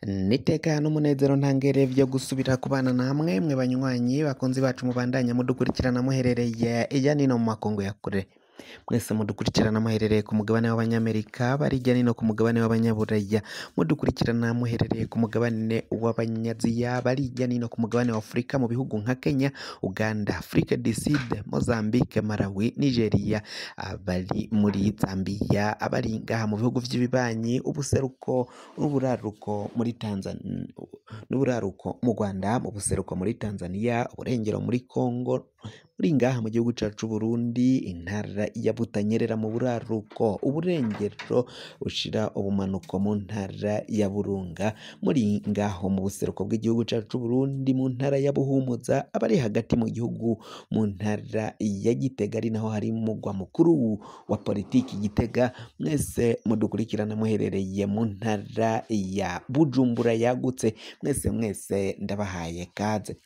N'iteka n'umunezero ntangere vyo gusubira kubana namwe mwe banywanyi bakunzi bacu mubandanya mudukurikirana muherereye irya nino mu makungu ya kure. Mwese mudukurikirana muherereye ku mugabane w'Abanyamerika, bari hirya nino ku mugabane w'Abanyaburaya, mudukurikirana muherereye ku mugabane w'Abanyaziya, bari hirya nino ku mugabane wa Afurika mu bihugu nka Kenya, Uganda, Afrique du Sud, Mozambique, Malawi, Nigeria, abari muri Zambia, abari ngaha mu bihugu vy'ibibanyi, ubuseruko n'uburaruko muri Tanzania, n'uburaruko mu Rwanda, mu buseruko muri Tanzania, uburengero muri Congo, muri ngaha mu gihugu cacu c'Uburundi, intara ya Butanyerera mu buraruko, uburengero ushira ubumanuko mu ntara ya Burunga, muri ngaho mu buseruko bw'igihugu cacu c'Uburundi mu ntara ya Buhumuza, abari hagati mu gihugu mu ntara ya Gitega ari naho hari umugwa mukuru wa politiki Gitega, mwese mudukurikirana muherereye mu ntara ya Bujumbura yagutse, mwese mwese ndabahaye kaze.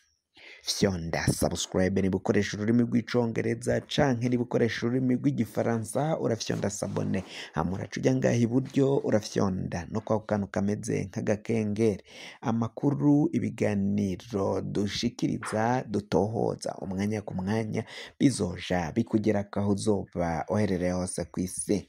Fyonda subscribe niba ukoresha ururimi rw'icongereza canke niba ukoresha ururimi rw'igifaransa urafyonda sabone, hama uraca uja ngaha iburyo urafyonda no kwako kantu kameze nk'agakengeri. Amakuru, ibiganiro dushikiriza dutohoza umwanya ku mwanya bizoja bikugerako aho uzoba uherereye hose kw'isi.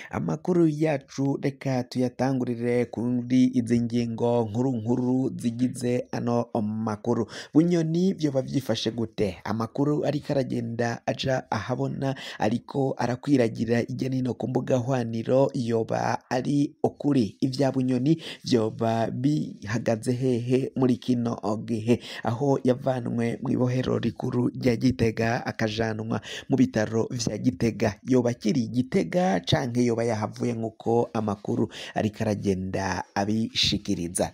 Amakuru yacu reka tuyatangurire kuri izi ngingo nkuru nkuru zigize ano makuru. Bunyoni vyoba vyifashe gute? Amakuru ariko aragenda aja ahabona, ariko arakwiragira hirya nino ku mbuga hwaniro, yoba ari ukuri? Ivya Bunyoni vyoba bihagaze hehe muri kino gihe, aho yavanwe mw'ibohero rikuru rya Gitega akajanwa mu bitaro vya Gitega? Yoba akiri Gitega canke yoba yahavuye nk'uko amakuru ariko aragenda abishikiriza?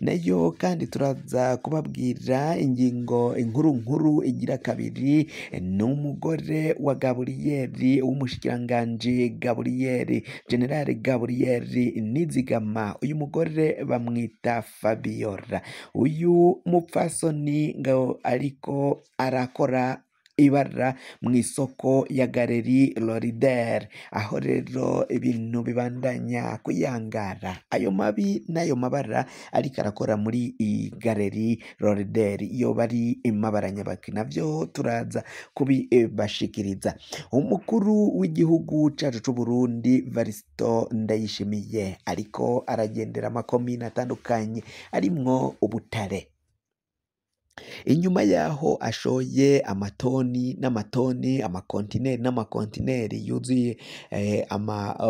Nayo kandi turaza kubabwira ingingo inkuru nkuru igira kabiri, ni umugore wa Gaburiyeri w'umushikiranganji Gaburiyeri, General Gaburiyeri Nizigama. Uyu mugore bamwita Fabiola. Uyu mupfasoni ngo ariko arakora ibara mw'isoko ya Galerie Lorider, aho rero ibintu bibandanya kuyangara. Ayo mabi n'ayo mabara ariko arakora muri iyi Galerie Lorider iyo bari imabara nyabaki, navyo turaza kubibashikiriza. Umukuru w'igihugu cacu c'Uburundi Varisito Ndayishimiye ariko aragendera amakomine atandukanye arimwo Ubutare. Inyuma yaho ashoye amatoni n'amatoni, amakontineri n'amakontineri yuzuye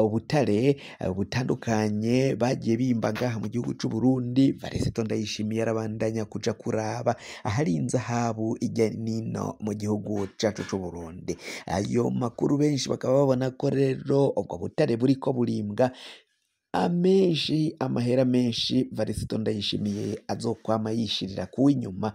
ubutare butandukanye bagiye bimba ngaha mu gihugu c'Uburundi, Varisito Ndayishimiye arabandanya kuja kuraba ahari inzahabu irya nino mu gihugu cacu c'Uburundi. Ayo makuru benshi bakaba babona ko rero ubwo butare buriko burimbwa amenshi, amahera menshi Varisito Ndayishimiye azokwama yishirira kuw'inyuma,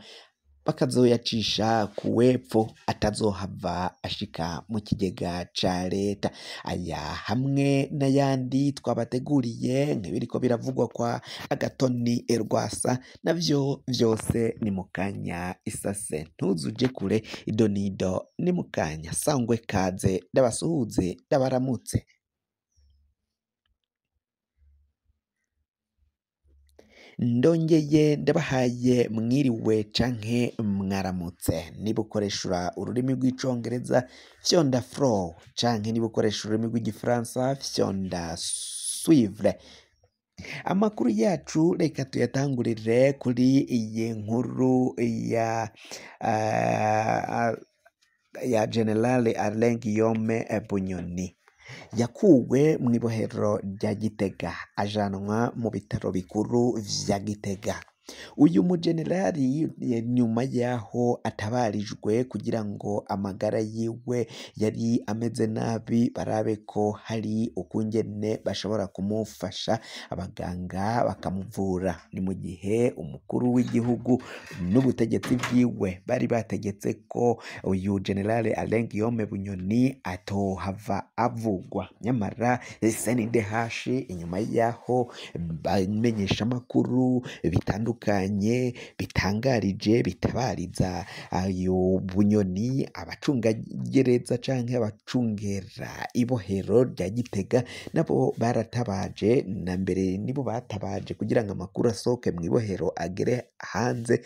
bakazoyacisha kuwepfo atazohava ashika mu kigega ca leta. Aya hamwe n'ayandi twabateguriye nk'ibiriko biravugwa kwa Agatoni Rwasa, navyo vyose ni mukanya isase, ntuzuje kure idonido ni mukanya. Sangwe kaze, ndabasuhuze, ndabaramutse. Ndongeye ndabahaye mwiriwe canke mwaramutse. Niba ukoresha ururimi rw'icongereza fyonda follow, canke niba ukoresha ururimi rw'igifaransa fyonda suivre. Amakuru yacu reka tuyatangurire kuri iyi nkuru ya General Alain Guillaume Bunyoni. Yakuwe mw'ibohero rya Gitega ajanwa mu bitaro bikuru vya Gitega. Uyu mugenerali nyuma yaho atabarijwe kugira ngo amagara yiwe yari ameze nabi barabe ko hari ukungene bashobora kumufasha, abaganga bakamuvura. Ni mu gihe umukuru w'igihugu n'ubutegetsi bwiwe bari bategetse ko uyu General Alain Guillaume Bunyoni atohava avugwa. Nyamara CNDH inyuma yaho bamenyesha amakuru bitandukanye bitandukanye bitangarije bitabariza ayo Bunyoni, abacungagereza canke abacungera ibohero rya Gitega nabo baratabaje, na mbere nibo batabaje kugira ngo amakuru asohoke mw'ibohero agere hanze,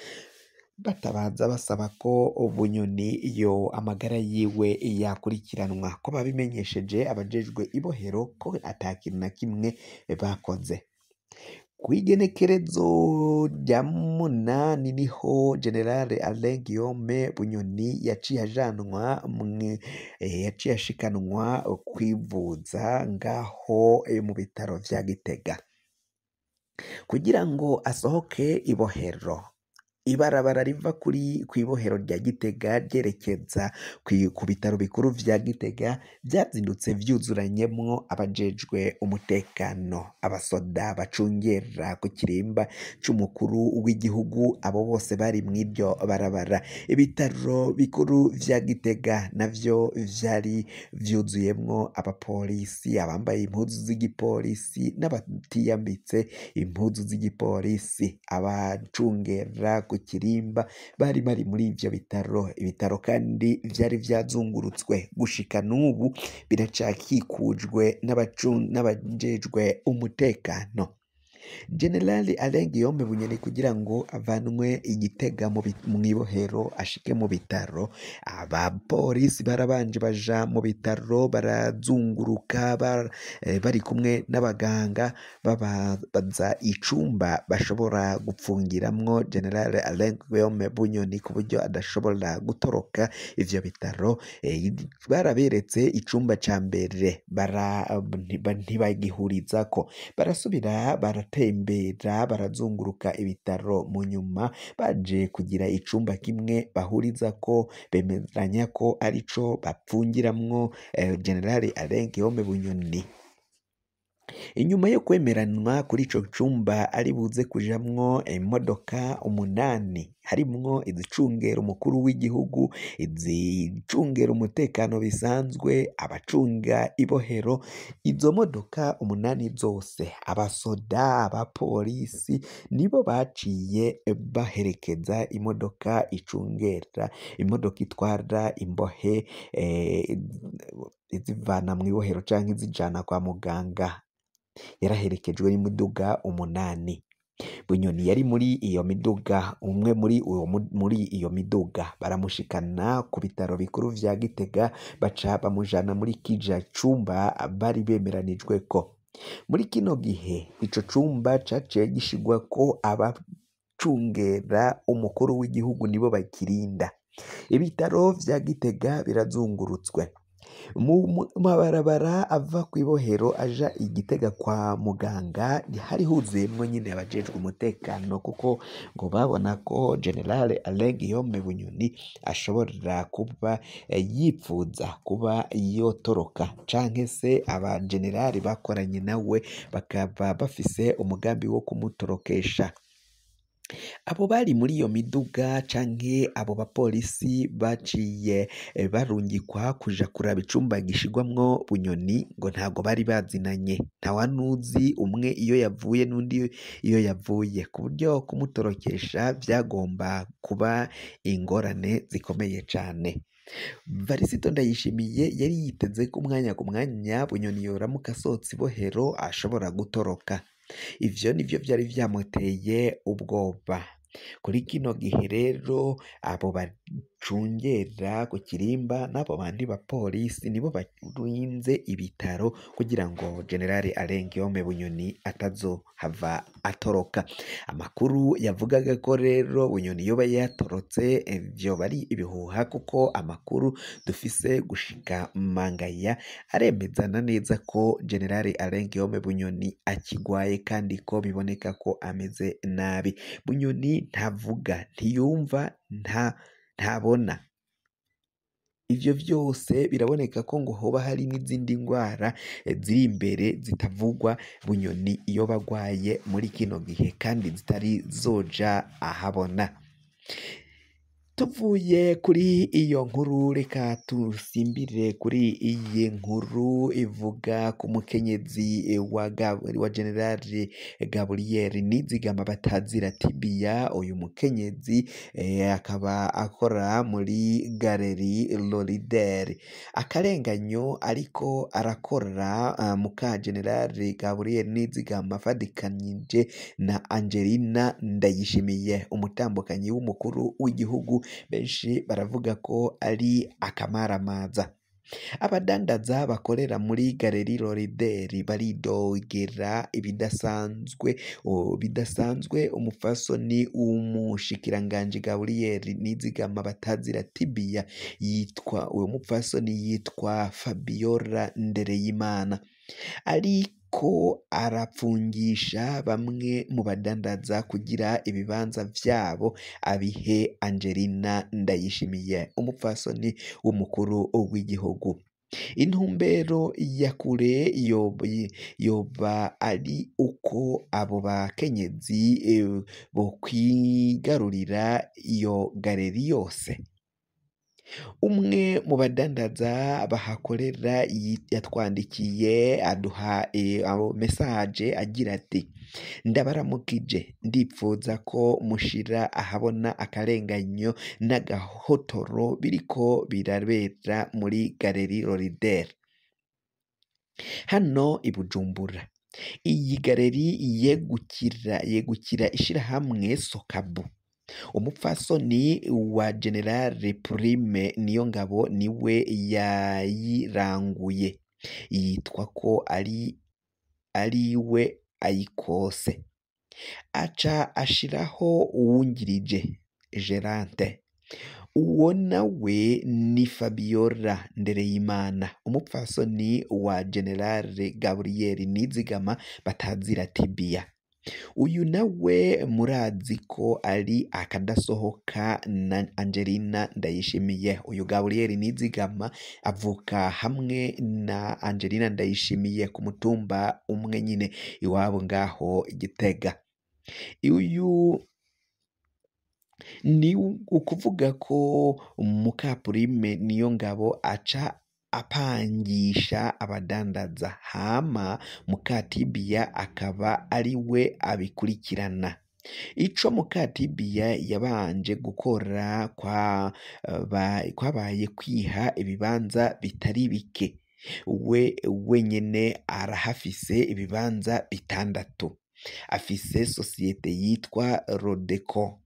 batabaza basaba ko Bunyoni yo amagara yiwe yakurikiranwa, ko babimenyesheje abajejwe ibohero ko ata kintu na kimwe bakoze. Kw'igenekerezo rya 8 niho General Alain Guillaume Bunyoni yaciye ajanwa yaciye ashikanwa kwivuza ngaho mu bitaro vya Gitega kugira ngo asohoke ibohero. Ibarabara riva kuri kw'ibohero rya Gitega ryerekeza ku bitaro bikuru vya Gitega vyazindutse vyuzuranyemwo abajejwe umutekano, abasoda bacungera ku kirimba c'umukuru w'igihugu, abo bose bari mw'iryo barabara. Ibitaro bikuru vya Gitega navyo vyari vyuzuyemwo abapolisi, abambaye impuzu z'igipolisi n'abatiyambitse impuzu z'igipolisi, abacungera ku kirimba bari bari muri ivyo bitaro. Ibitaro kandi vyari vyazungurutswe gushika n'ubu biracakikujwe n'abajejwe umutekano. General Alain Guillaume Bunyoni kugira ngo avanwe i Gitega mw'ibohero ashike mu bitaro, abapolisi barabanje baja mu bitaro barazunguruka bari kumwe n'abaganga bababaza icumba bashobora gupfungiramwo General Alain Guillaume Bunyoni ku buryo adashobora gutoroka ivyo bitaro. Baraberetse icumba ca mbere ntibagihurizako, barasubira baratembera barazunguruka ibitaro, mu nyuma baje kugira icumba kimwe bahurizako bemeranya ko arico bapfungiramwo General Alain Guillaume Bunyoni. Inyuma yo kwemeranwa kuri ico cumba ari buze kujamwo imodoka 8 harimwo izicungera umukuru w'igihugu, izicungera umutekano bisanzwe, abacunga ibohero, izo modoka 8 zose abasoda, abapolisi nibo baciye baherekeza imodoka icungera, imodoka itwara imbohe izivana mw'ibohero canke izijana kwa muganga. Yaraherekejwe n'imiduga 8. Bunyoni yari muri iyo miduga, umwe muri iyo miduga baramushikana ku bitaro bikuru vya Gitega, baca bamujana muri kija cumba bari bemeranijweko. Muri kino gihe ico cumba caciye gishigwako abacungera umukuru w'igihugu nibo bakirinda. Ibitaro vya Gitega birazungurutswe. Mu mabarabara ava kw'ibohero aja i Gitega kwa muganga hari huzuyemwo nyene abajejwe umutekano, kuko ngo babona ko General Alain Guillaume Bunyoni ashobora kuba yipfuza kuba yotoroka, canke se aba generali bakoranye nawe bakaba bafise umugambi wo kumutorokesha. Abo bari muri iyo miduga canke abo bapolisi baciye barungikwa kuja kuraba icumba gishigwamwo Bunyoni, ngo ntabwo bari bazinanye, ntawanuzi umwe iyo yavuye n'undi iyo yavuye, ku buryo kumutorokesha vyagomba kuba ingorane zikomeye cane. Varisito Ndayishimiye yari yiteze ko umwanya ku mwanya Bunyoni yoramuka asohotse ibohero ashobora gutoroka. Ivyo nivyo vyari vyamuteye ubwoba. Kuri kino gihe rero abo bacungera ku kirimba n'abo bandi bapolisi nibo barinze ibitaro kugira ngo General Alain Guillaume Bunyoni atazohava atoroka. Amakuru yavugaga ko rero Bunyoni yoba yatorotse vyoba ari ibihuha, kuko amakuru dufise gushika mangaya aremezana neza ko General Alain Guillaume Bunyoni akigwaye kandi ko biboneka ko ameze nabi. Bunyoni ntavuga, ntiyumva, ntabona. Ivyo vyose biraboneka ko ngo hoba hari n'izindi ngwara ziri imbere zitavugwa Bunyoni iyo bagwaye muri kino gihe kandi zitari zoja ahabona. Tuvuye kuri iyo nkuru, reka tusimbire kuri iyi nkuru ivuga ku mukenyezi wa Generali Gaburiyeri Nizigama batazira Tibiya. Uyu mukenyezi akaba akora muri Galeri Lorider. Akarenganyo ariko arakora muka Generali Gaburiyeri Nizigama afadikanije na Angelina Ndayishimiye, umutambukanyi w'umukuru w'igihugu, benshi baravuga ko ari akamaramaza. Abadandaza bakorera muri Galeri Lorideri baridogera ibidasanzwe bidasanzwe umupfasoni w'umushikiranganji Gaburiyeri Nizigama batazira Tibiya, yitwa uwo mupfasoni yitwa Fabiola Ndereyimana, ariko arapfungisha bamwe mu badandaza kugira ibibanza vyabo abihe Angelina Ndayishimiye, umupfasoni w'umukuru w'igihugu. Intumbero ya kure yoba ari uko abo bakenyezi bokwigarurira iyo galeri yose. Umwe mu badandaza bahakorera yatwandikiye aduha mesaje agira ati: ndabaramukije, ndipfuza ko mushira ahabona akarenganyo n'agahotoro biriko birabera muri Galeri Lorider hano i Bujumbura. Iyi galeri yegukira ishirahamwe Sokabu. Umupfasoni wa General Prime Niyongabo niwe yayiranguye, yitwa ko ari we ayikose, aca ashiraho uwungirije Gerante, uwo nawe ni Fabiola Ndereyimana, umupfasoni wa General Gaburiyeri Nizigama batazira Tibiya. Uyu nawe murazi ko ari akadasohoka na Angelina Ndayishimiye. Uyu Gaburiyeri Nizigama avuka hamwe na Angelina Ndayishimiye ku mutumba umwe nyine iwabo ngaho Gitega. Uyu ni ukuvuga ko Mukapurime Niyongabo aca apangisha abadandaza, hama Mukatibiya akaba ari we abikurikirana. Ico Mukatibiya yabanje gukora kwabaye kwiha ibibanza bitari bike, we wenyene arahafise ibibanza 6. Afise sosiyete yitwa Rodeco,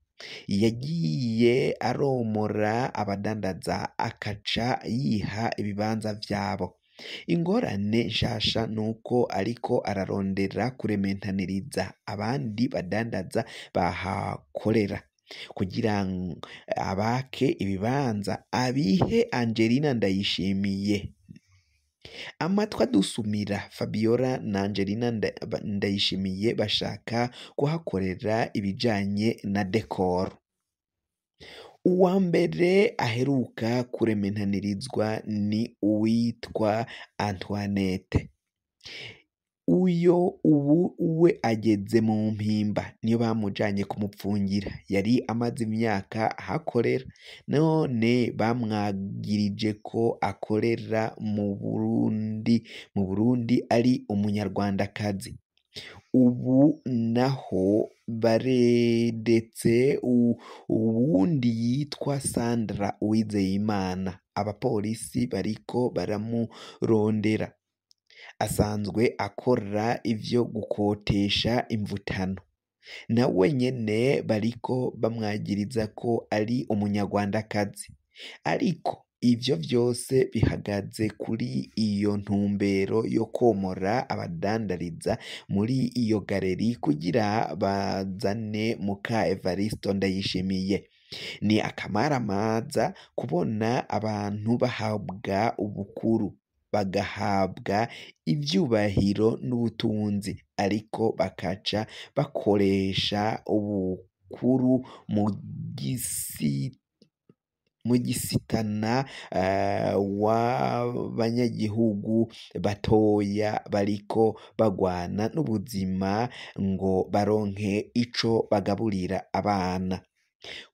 yagiye aromora abadandaza akaca yiha ibibanza vyabo. Ingorane nshasha nuko ariko ararondera kurementaniriza abandi badandaza bahakorera kugira abake ibibanza abihe Angelina Ndayishimiye. Amatwi adusumira Fabiola na Angelina Ndayishimiye bashaka kuhakorera ibijanye na dekoro. Uwa mbere aheruka kurementanirizwa ni uwitwa Antoinette. Uyo ubu we ageze mu mpimba, niyo bamujanye kumupfungira. Yari amaze imyaka ahakorera, none bamwagirije ko akorera mu Burundi ari umunyarwandakazi. Ubu naho baredetse uwundi yitwa Sandra Uwizeyimana. Abapolisi bariko baramurondera. Asanzwe akora ivyo gukotesha imvutano. Nawe nyene bariko bamwagiriza ko ari umunyarwandakazi. Ariko ivyo vyose bihagaze kuri iyo ntumbero yo komora abadandariza muri iyo galeri kugira bazane muka Evaristo Ndayishimiye. Ni akamaramaza kubona abantu bahabwa ubukuru, bagahabwa ivyubahiro n'ubutunzi, ariko bakaca bakoresha ubukuru mu gisitana w'abanyagihugu batoya bariko bagwana n'ubuzima ngo baronke ico bagaburira abana.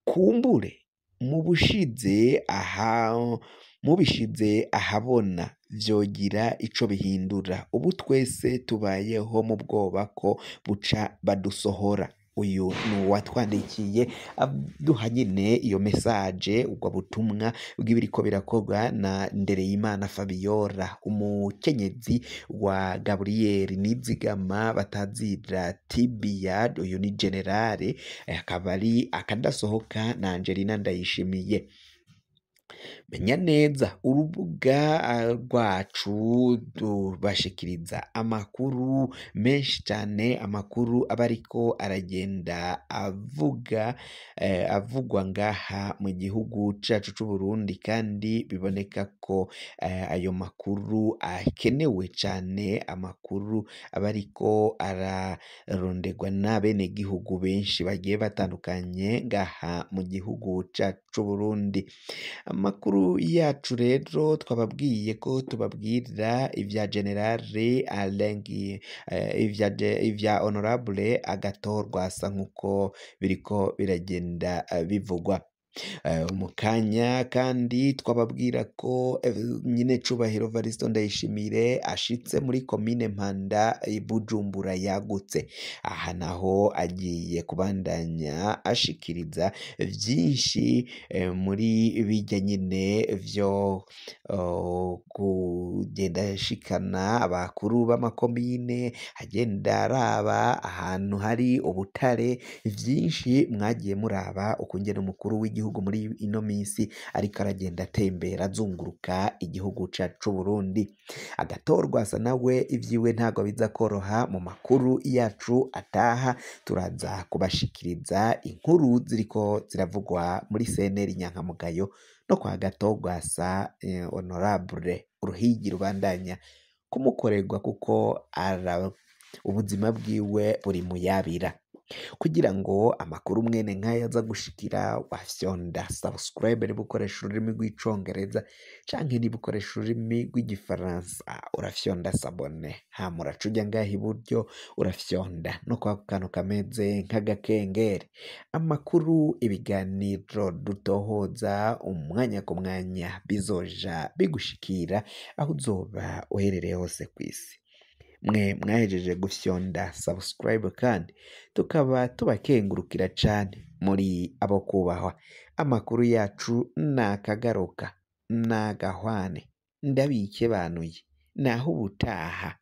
Kumbure Mubushize aha mubishize ahabona vyogira ico bihindura. Ubu twese tubayeho mu bwoba ko buca badusohora. Uyu ni uwatwandikiye aduha nyine iyo message, ubwo butumwa bw'ibiriko birakorwa na Ndereyimana Fabiola, umukenyezi wa Gaburiyeri Nizigama batazira Tibia. Uyu ni generale, akaba ari akadasohoka na Angelina Ndayishimiye. Menya neza urubuga rwacu tubashikiriza amakuru menshi cyane, amakuru aba ariko aragenda avuga avugwa ngaha mu gihugu cacu c'u Burundi, kandi biboneka ko ayo makuru akenewe cyane, amakuru aba ariko araronderwa n'abenegihugu benshi bagiye batandukanye ngaha mu gihugu cacu c'u Burundi. Amakuru yacu rero twababwiye ko tubabwira ivya generale Alain, ivya honorable Agathon Rwasa nk'uko biriko biragenda bivugwa. Mu kanya kandi twababwira ko nyine Cubahiro Varisto Ndayishimiye ashitse muri komine Mpanda i Bujumbura yagutse. Aha naho agiye kubandanya ashikiriza vyinshi muri bijya nyine vyo kugenda ashikana abakuru b'amakomine, agenda araba ahantu hari ubutare, vyinshi mwagiye muraba ukungene umukuru w'igihugu muri ino minsi ariko aragenda atembera azunguruka igihugu cacu c'Uburundi. Agathon Rwasa nawe ivyiwe ntago biza koroha. Mu makuru yacu ataha turaza kubashikiriza inkuru ziriko ziravugwa muri CNL Nyankamugayo no kwa Agathon Rwasa, honorable uruhigi rubandanya kumukorerwa kuko ara ubuzima bwiwe buri muyabira. Kugira ngo amakuru mwene nk'aya aza gushikira, wafyonda subscribe niba ukoresha ururimi rw'icongereza, canke niba ukoresha ururimi rw'igifaransa urafyonda s'abonner, hama uraca uja ngaha iburyo urafyonda no kwako kantu kameze nk'agakengeri. Amakuru, ibiganiro dutohoza umwanya ku mwanya bizoja bigushikira aho uzoba uherereye hose kw'isi. Mwe mwahejeje gufyonda subscribe kandi tukaba tubakengurukira cane, muri abo kubahwa. Amakuru yacu nakagaruka nagahwane, ndabikebanuye naho ubutaha.